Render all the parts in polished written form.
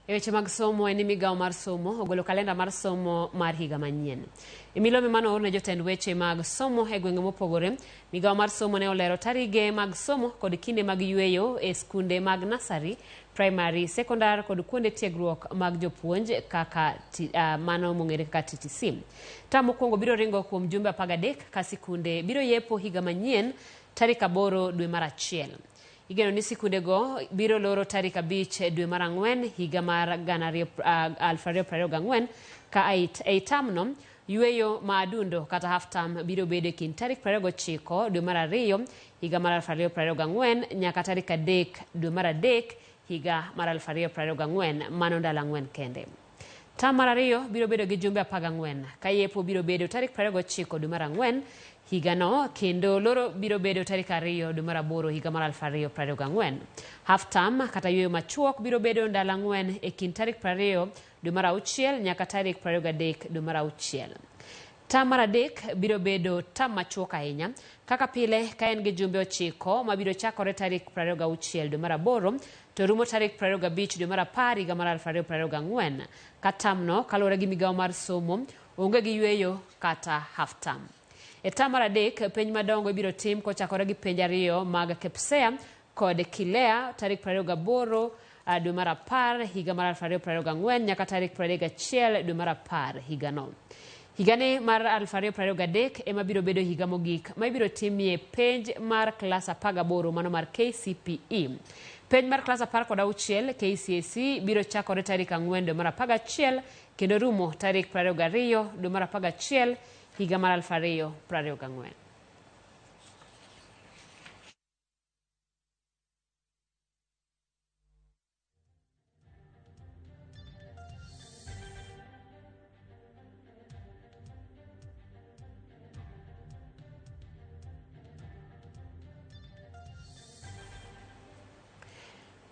E weche mag somo en ni migawo mar somo ogolo kalenda mar somo mar higa manyien. E milome mane oor ne jotend weche mag somo e gwenge mopogore, migawo mar somo ne olero tarige mag somo kod kinde mag yueyo e skunde mag nasari, primary, sekondar kod kuonde tiegruok mag jopuonj kaka mano mong'ere kaka TTC. Tam mokwongo biro ringo kuom jumbe 13 ka sikunde biro yepo higa manyien tarik 8 dwe mar 1. Igeno ni sikundego biro loro tarik 5 dwe mar 4 higa mar 2024 ka ei tamno yueyo ma adundo kata half term biro bedo e kind tarik 29 dwe mar 2 higa mar 2024 nyaka tarik 3 dwe mar 3 higa mar 2024, mano ndalo 4 kende. Tam mar 2 biro bedo gi jumbe 14 ka yepo biro bedo tarik 29 dwe mar 4 higano kendo loro biro bedo tarik 2 dwe mar 8 higa mar 2024. Half term kata yueyo machuok biro bedo ndalo 4 e kind tarik 20 dwe mar 6 nyaka tarik 23 dwe mar 6. Tam mar 3 biro bedo tam machuok ahinya kaka pile ka en gi jumbe 9 mabiro chakore tarik 26 dwe mar 8 to rumo tarik 25 dwe mar 10 higa mar 2024 ka tamno kaluwore gi migawo mar somo onge gi yueyo kata half term. E tam mar 3 penj madongo ibiro tim kochakore gi penj 2 mag KPSEA kod KILEA tarik 28 dwe mar 10 higa mar 2024 nyaka tarik 31 dwe mar 10 higano. Higani mar 2023 ema biro bedo higa mogik ma ibiro timie penj mar klas 18 mano mar KCPE. Penj mar klas 16 KCSE biro chakore tarik 4 dwe mar 11 kendo rumo tarik 22 dwe mar 11 higa mar 2024.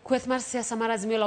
Kweth mar siasa mar Azimio la